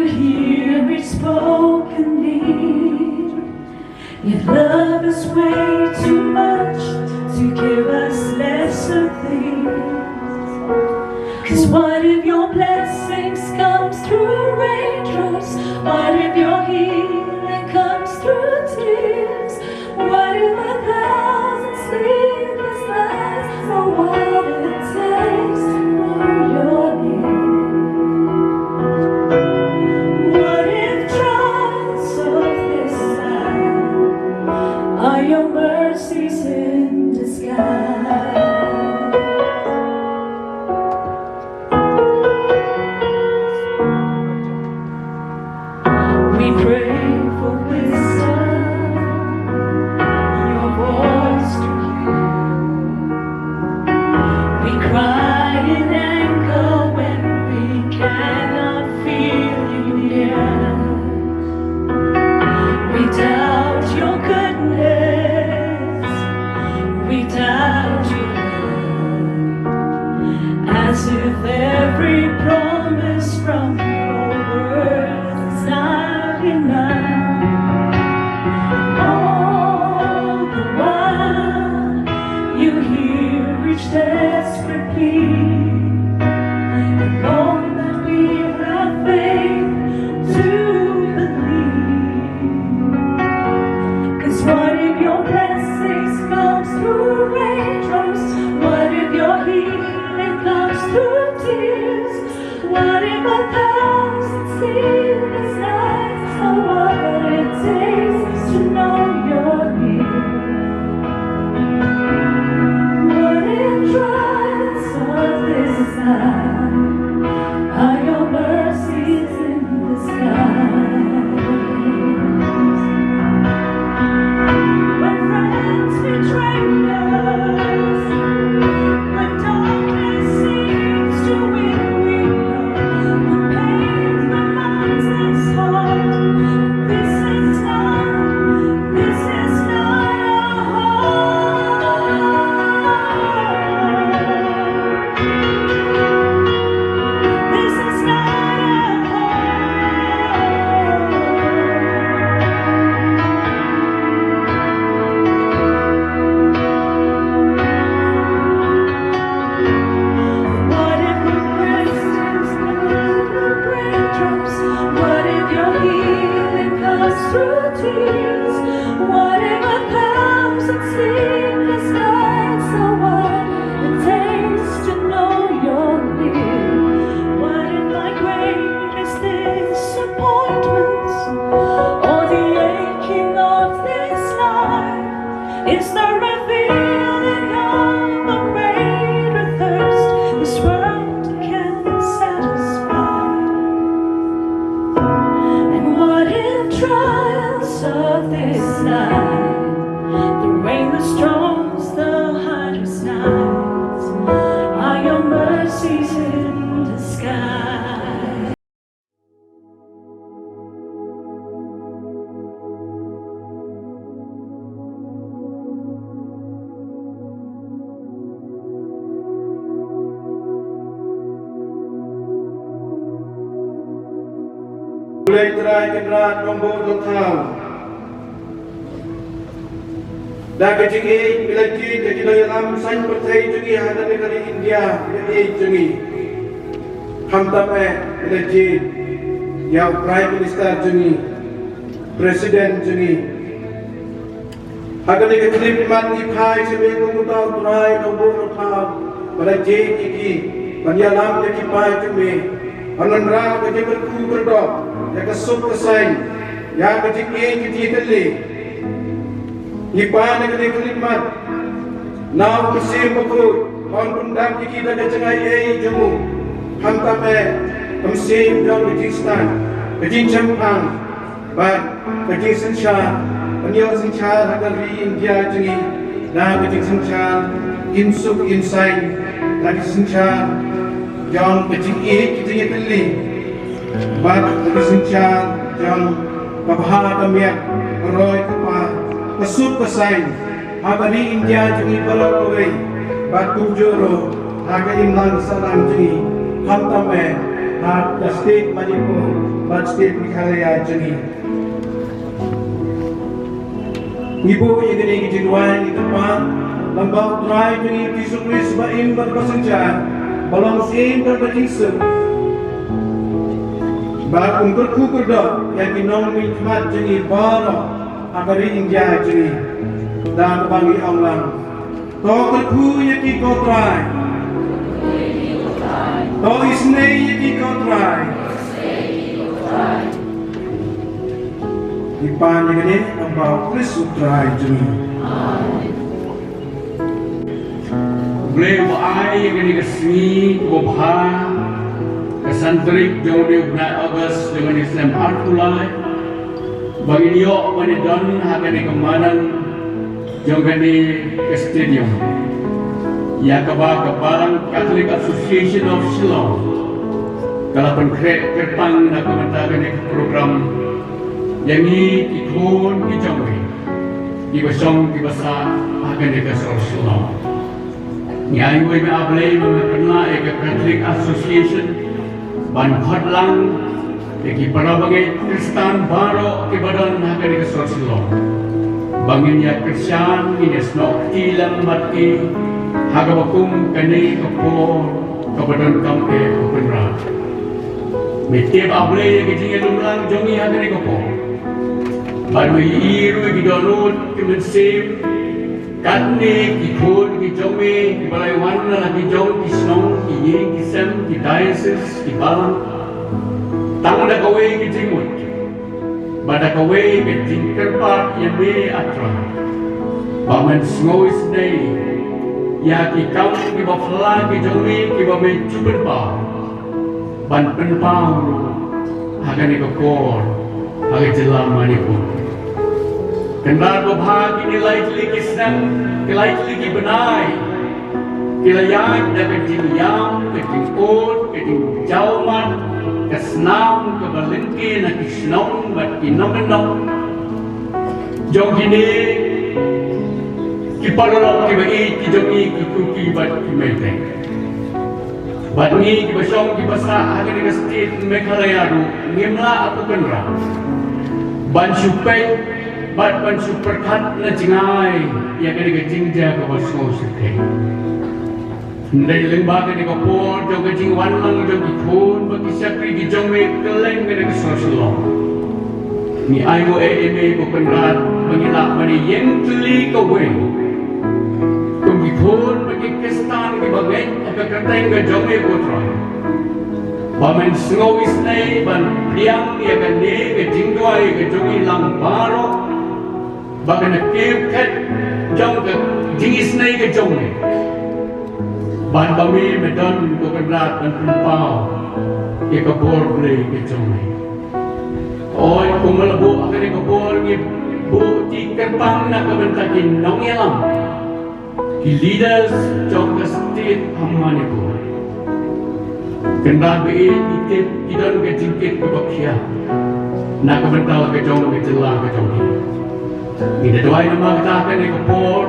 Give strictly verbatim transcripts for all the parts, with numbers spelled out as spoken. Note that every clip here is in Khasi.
Hear each spoken need. Your love is way too much to give us lesser things. 'Cause what if your blessings comes through raindrops? What if your healing comes through tears? What if a thousand sleepless nights are what it takes to know your name? What if trials of this life are your mercies in disguise? We pray for wisdom, your voice to hear. We cry in anger when we cannot feel you near. We doubt your goodness, we doubt your love, as if every promise from your word is not enough. All the while, you hear each desperate plea, and all that we have faith to believe. 'Cause what if your blessings comes through raindrops? What if your healing comes through tears? What if a thousand sleepless nights are what it takes to know you're here? What if trials of this life are your mercies in disguise? When friends betray us, when darkness seems to win, we know, when pain reminds us all, this is not, this is not our home. This is not our home. What if your presence comes through raindrops? What if your healing comes through tears? What if a thousand sleepless nights are what it takes to know you're here? What if my greatest disappointments or the aching of this life is the revealing of a greater thirst this world can satisfy? And what if trials of this life, the rain, the storms, the hardest nights, are your mercies in disguise? Khublei Trai Kynrad Nongbuh Dohkha. Da ka jingïeit phi la jied ïa ki nongïalam saiñ pyrthei jong ngi ha kane ka ri India, ka ri jong ngi. Khamtam eh phi la jied ïa u Prime Minister jong ngi, President jong ngi. Ha kane ka khyllipmat ngi phai sha me kum uta u Trai Nongbuh Dohkha ba la jied ïa ki ban ïalam ïa ki paid jong me, ban wanrah ka jingkyrkhu kyrdoh ïa ka suk ka saiñ, ïa ka jingïeit ka jingïatylli. Ngi pan ïa kane ka khyllipmat na u Mynsiem Bakhuid ban pyndap ïa ki da ka jingaiei jong u. Khamtam eh ka mynsiem jong ka jingstad, ka jingshemphang bad ka jingsynshar, ban ïoh synshar ha ka ri India jong ngi da ka jingsynshar im suk im saiñ, da ka jingsynshar jong ka jingïeit ka jingïatylli, bad ka jingsynshar jong ka bha ka miat, ka roi ka par, ka suk ka saiñ ha ka ri India jong ngi baroh kawei, bad kumjuh ruh ha ka imlang ka sahlang jong ngi, khamtam eh ha ka state Manipur. Bad state Meghalaya jong ngi. Ngi buh ïa kane ka jingduwai ngi kyrpad lyngba U Trai jong ngi Jisu Khrist ba im bad ba synshar, ba long Syiem bad ba jingsuk. Bad un kyrkhu kyrdoh ïa ki nongmihkhmat jong ngi baroh ha ka ri India jong ngi. Da kaba ngi ong lang. To kyrkhu ïa ki ko Trai. To isynei ïa ki ko Trai. Ngi pan ïa kane lyngba U Khrist U Trai jong ngi. Blei ba ai ïa kane ka sngi kaba bha, ka san tarik jong une u bnai August jong kane ka snem arphew lai. Ba ngin ïoh ban ïadon ha kane ka madan jong kane ka stadium ïa kaba ka Balang Catholic Association of Shillong ka la pynkhreh kyrpang na ka bynta kane ka program ïa ngi ki khun ki jong ngi kiba shong kiba sah ha kane ka sor Shillong. Ngi ainguh ïa me ah Blei ba me pynlah ïa ka Catholic Association ban khot lang ïa ki para bangeit Khristan baroh kiba don ha kane ka sor Shillong ba ngin ïa kyrshan, ngin ïa snoh kti lem bad ki ha kaba kum kane ka por kaba donkam eh, ko Kynrad. Me tip ah Blei ïa ka jingïalum lang jong ngi ha kane ka por. Bad me ïohi ruh ïa ki dohnud ki mynsiem. Katne ki khun ki jong me kiba la wan na la ki jong ki shnong, ki ïing ki sem, ki diocese, ki balang. Tang da kawei ka jingmut bad da kawei ka jingkyrpad ïa me ah Trai ba men sngew isynei ïa ki kam kiba phylla ki jong me kiba me ju pynpaw ban pynpaw ruh ha kane ka por ha ka jylla Manipur. Kynrad babha, kine lai tylli ki snem, ki lai tylli ki bnai ki la ïaid da ka jingïam, ka jingud, ka jingjaw mat, ka snam kaba lyngkhuh na ki shnong bad ki nongkyndong jong kine ki paralok kiba ïeit ki jong ngi ki Kuki bad ki Meitei. Bad ngi kiba shong kiba sah ha kane ka state Meghalaya ruh ngim lah, ko Kynrad, ban shu peit bad ban shu pyrkhat na jngai ïa kane ka jingjia kaba sngewsih. Hynrei lyngba kane ka por jong ka jingwan lang jong ki khun bad ki shakri ki jong me kylleng kane ka shnong Shillong, ngi ainguh ïa me, ko Kynrad, ba ngi lah ban ïeng tylli kawei kum ki khun bad ki Khristan kiba ngeit ha ka kyrteng ka jong me, ko Trai, ba men sngew isynei ban pdiang ïa kane ka jingduwai ka jong ngi lang baroh ba kan kiew khet jong ka jingisynei ka jong me. Bad ba me, me don, ko Kynrad, ban pynpaw ïa ka bor Blei ka jong me. Oi, kumba la buh ha kane ka por, ngi buh ïa ka kyrpang na ka bynta ki nongïalam, ki leaders jong ka state ha Manipur. Kynrad, ba ïeit, ngi tip ki don ka jingkit kaba khia na ka bynta ka jong ka jylla ka jong ngi. Ngi da duwai namar kata ha kane ka por,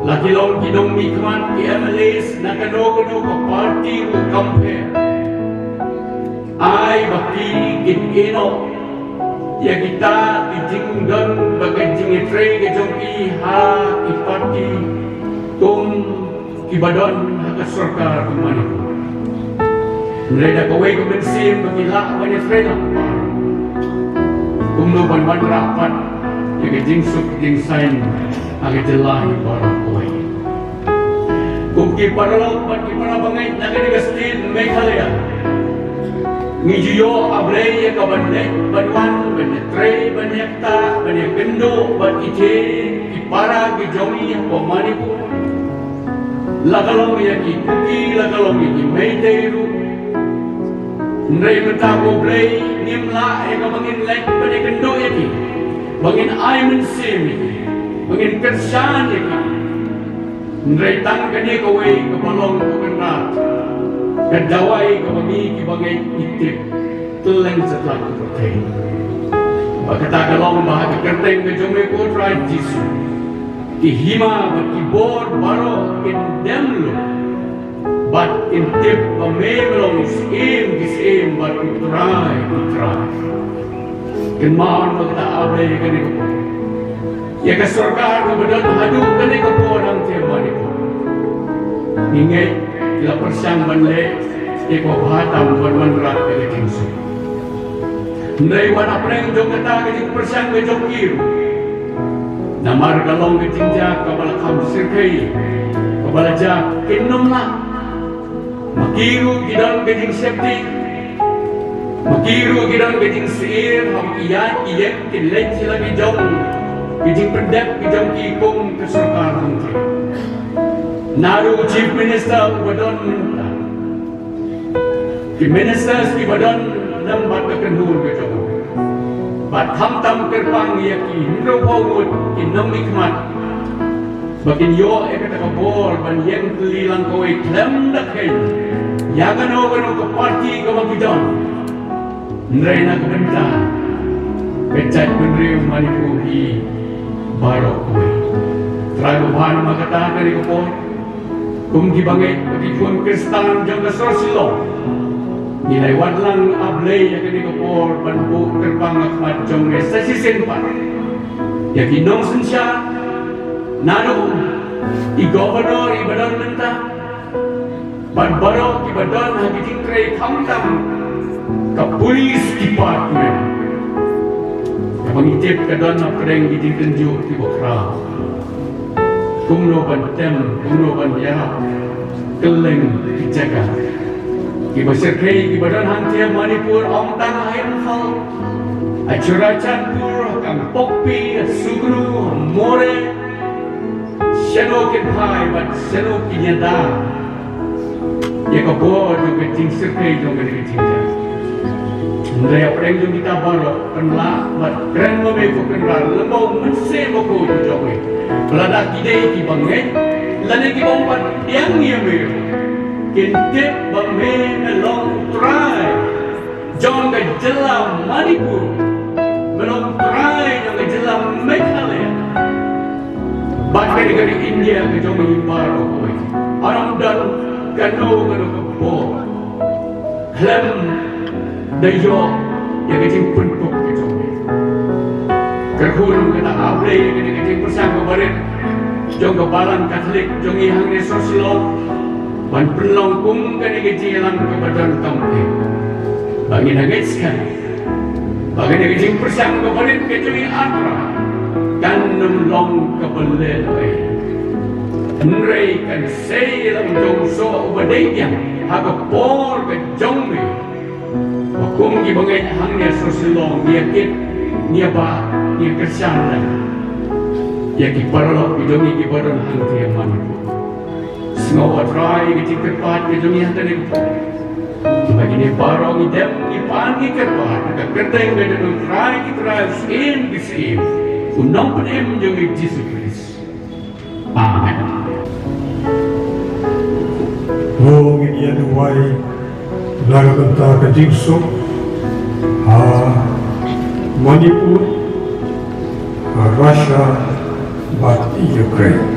la ki long ki nongmihkhmat, ki M L As na kano kano ka party ruh kam pher, ai ba ki kin ïehnoh ïa kita ki jingdon bad ka jingïatrei ka jong ki ha ki party kum kiba don ha ka sorkar ka Manipur. Hynrei da kawei ka mynsiem ba ki lah ban ïatrei lang kumno ban wanrah pat ïa ka jingsuk jingsaiñ ha ka jylla hi baroh kawei. Kum ki paralok bad ki para bangeit na kane ka state Meghalaya, ngi ju ïoh, ah Blei, ïa ka ban leit ban wan, ban ïatrei, ban ïaktah, ban ïakynduh bad ki jait ki para ki jong ngi hapoh Manipur, la ka long ïa ki Kuki, la ka long ïa ki Meitei ruh. Hynrei mynta, ko Blei, ngim lah ïa ka ba ngin leit ban ïakynduh ïa ki, ba ngin ai mynsiem ïa ki, ba ngin kyrshan ïa ki. Hynrei tang kane kawei kaba long, ko Kynrad, ka dawai kaba ngi kiba ngeit ngi tip kylleng satlak ka pyrthei. Ba kata ka long ba ha ka kyrteng ka jong me, ko Trai Jisu, ki hima bad ki bor baroh kin dem lut bad kin tip ba me, me long u Syiem ki syiem bad u Trai ki trai. Kynmaw na kata, A Blei, kane ka por, ïa ka sorkar kaba don haduh kane ka por hangtei ha Manipur. Ngi ngeit ki la pyrshang ban leh ïa kaba bha tam ban wanrah ïa ka jingsuk. Hynrei wat hapdeng jong kata ka jingpyrshang ka jong ki ruh, namar ka long ka jingjia kaba la kham shyrkhei, kaba la jia, kin nym lah. Ma ki ruh ki don ka jingsheptieng, ma ki ruh ki don ka jingsyier, haba ki ïaid ki ïeng kin leit sha la ki jong ki jingpyndep ki jong ki kum ka sorkar hangtei. Naduh u Chief Minister uba don mynta, ki ministers kiba don lem bad ka kynhun ka jong u, bad khamtam kyrpang ïa ki hynriewphew ngut ki nongmihkhmat, ba kin ïoh ïa kata ka bor ban ïeng tylli lang kawei khlem da kheiñ ïa kano kano ka party kaba ki don. Hynrei na ka bynta ka jaitbynriew Manipur hi baroh kawei. Trai ba bha, namar kata ha kane ka por, kum ki bangeit bad ki khun Khristan jong ka sor Shillong, ngi la ai wad lang, A Blei, ïa kane ka por ban buh kyrpang ha khmat jong me sa shisien pat ïa ki nongsynshar, naduh i Governor iba don mynta, bad baroh kiba don ha ki jingtrei, khamtam ka Police Department, kaba ngi tip ka don hapdeng ki jingtynjuh kiba khraw. Kumno ban tem, kumno ban ïarap kylleng ki jaka. Kiba shyrkhei kiba don hangtei ha Manipur, ym tang ha Imphal, ha Churachandpur, ha Kangpokpi, ha Sugnu, ha Moreh, shano kin phai bad shano kin ïada ïa ka bor jong ka jingshyrkhei jong kane ka jingjia. Hynrei hapdeng jong kita baroh, pynlah bad kren ma me, ko Kynrad, lem bad u Mynsiem Bakhuid jong me, ba lada ki dei kiba ngeit lane kiba ym pat pdiang ïa me, kin tip ba me, me long u Trai jong ka jylla Manipur, me long u Trai jong ka jylla Meghalaya, bad ka ri, ka ri India ka jong ngi baroh kawei. Ym don kano kano ka bor khlem da ïoh ïa ka jingpynkup ka jong me. Kyrkhu ïa kata, A Blei, ïa kane ka jingpyrshang kaba rit jong ka Balang Katholik jong ngi hangne sor Shillong, ban pynlong kum kane ka jingïalang kaba donkam eh, ba ngin ïa ngeit skhem ba kane ka jingpyrshang kaba rit ka jong ngi, A Trai, kan nym long kaba leh noh eh, hynrei kan sei ïa la u jong u soh uba dei biang ha ka por ka jong me. Ba kum ki bangeit hangne sor Shillong, ngi ïa kit, ngi ïa bah, ngi ïa kyrshan lang ïa ki paralok ki jong ngi kiba don hangtei ha Manipur. Sngew, A Trai, ïa ka jingkyrpad ka jong ngi ha kane ka por. Ba kine baroh ngi dem, ngi pan, ngi kyrpad ha ka kyrteng ka jong U Trai ki trai, U Syiem ki syiem, U Nongpynim jong ngi, U Jisu Khrist. Amen. Ko ngin ïa duwai na ka bynta ka jingsuk ha Manipur, ha Russia bad Ukraine.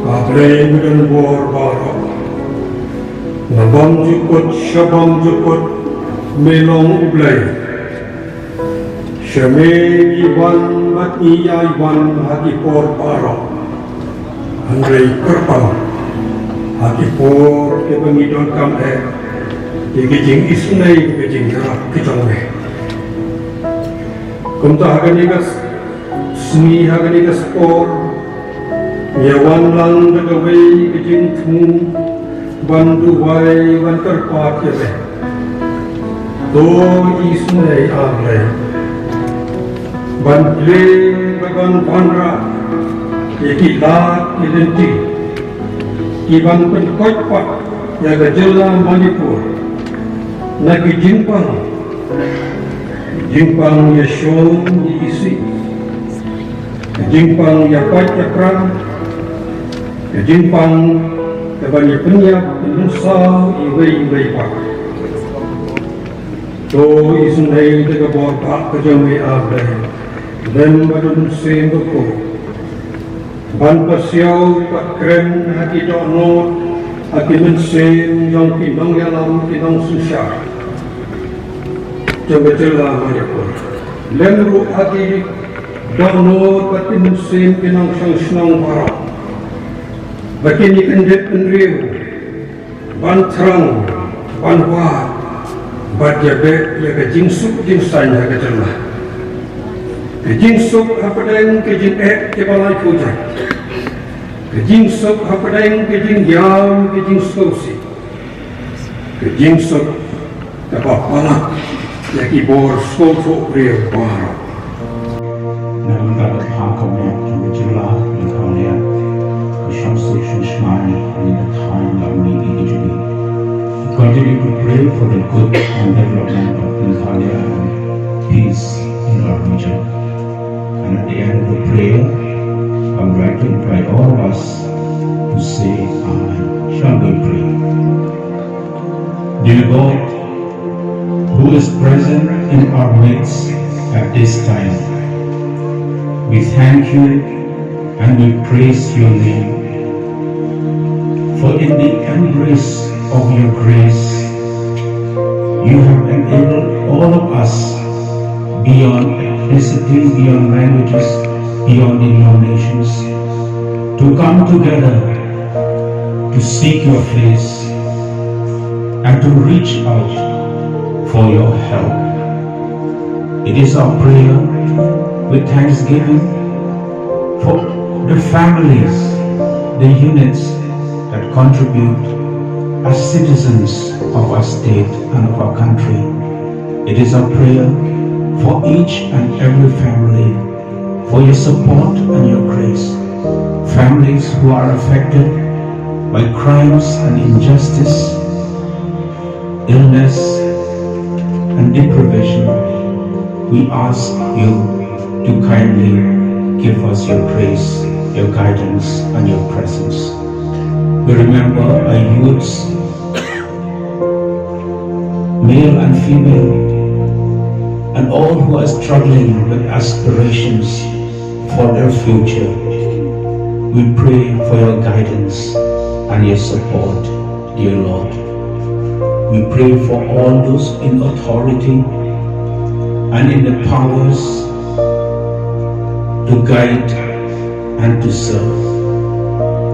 A Blei ba don bor baroh, na bymjukut sha bymjukut me long U Blei. Sha me ngi wan bad ngi ïai wan ha ki por baroh. Hynrei kyrpang, ha ki por kiba ngi donkam eh ïa ka jingisynei, ka jingïarap ka jong me. Kumta ha kane ka sngi, ha kane ka por, ngi ïa wan lang da kawei ka jingthmu ban duwai, ban kyrpad ïa me. To isynei, A Blei, ban plie bad ban wanrah ïa ki lad ki lynti kiban pynkoit pat ïa ka jylla Manipur na ki jingpang, jingpang ïa shong ïa isih, jingpang ïa pait ïa pran, jingpang ïa ban ïa pynïap pynmynsaw iwei iwei pat. To isynei da ka bor bak ka jong me, A Blei, lem bad U Mynsiem Bakhuid, ban pasiaw bad kren ha ki dohnud, ha ki mynsiem jong ki nongïalam, ki nongsynshar. Jong ka jylla Manipur. Lem ruh ha ki dohnud bad ki mynsiem ki nongshong shnong baroh. Ba kin ïa kyndit kynriew ban thrang, ban wad, bad ïa beh ïa ka jingsuk jingsaiñ ha ka jylla. Ka jingsuk hapdeng ka jingeh kiba la ïoh jait. Ka jingsuk hapdeng ka jingïam ka jingsngewsih. Ka jingsuk kaba palat ïa ki bor sngewthuh briew baroh. Namar ka bha ka miat ka jylla Meghalaya ka shong suk shong shngaiñ ha kane ka thaiñ ba ngi ïeit jong ngi. We continue to pray for the good and development of Meghalaya and peace in our region. And at the end of the prayer, I would like to invite all of us to say Amen. Shall we pray? Dear God, who is present in our midst at this time, we thank you and we praise your name. For in the embrace of your grace, you have enabled all of us beyond ethnicity, beyond languages, beyond denominations, to come together to seek your face and to reach out for your help. It is our prayer with thanksgiving for the families, the units that contribute as citizens of our state and of our country. It is our prayer for each and every family, for your support and your grace. Families who are affected by crimes and injustice, illness and deprivation, we ask you to kindly give us your grace, your guidance, and your presence. We remember our youths, male and female, and all who are struggling with aspirations for their future. We pray for your guidance and your support, dear Lord. We pray for all those in authority and in the powers to guide and to serve.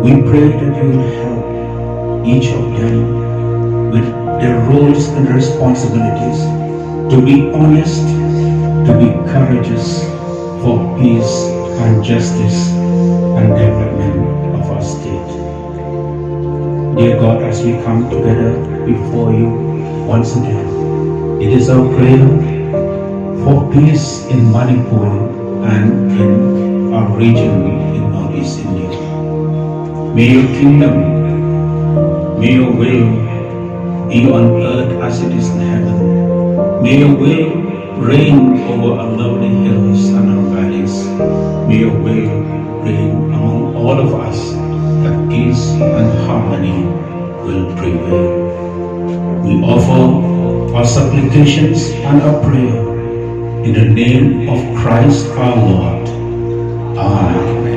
We pray that you will help each of them with their roles and responsibilities to be honest, to be courageous for peace and justice and development of our state. Dear God, as we come together before you once again, it is our prayer for peace in Manipur and in our region in Northeast India. May your kingdom, may your will be on earth as it is in heaven. May your will reign over our lovely hills and our valleys. May your will reign among all of us, that peace and harmony will prevail. We offer our supplications and our prayer in the name of Christ our Lord. Amen.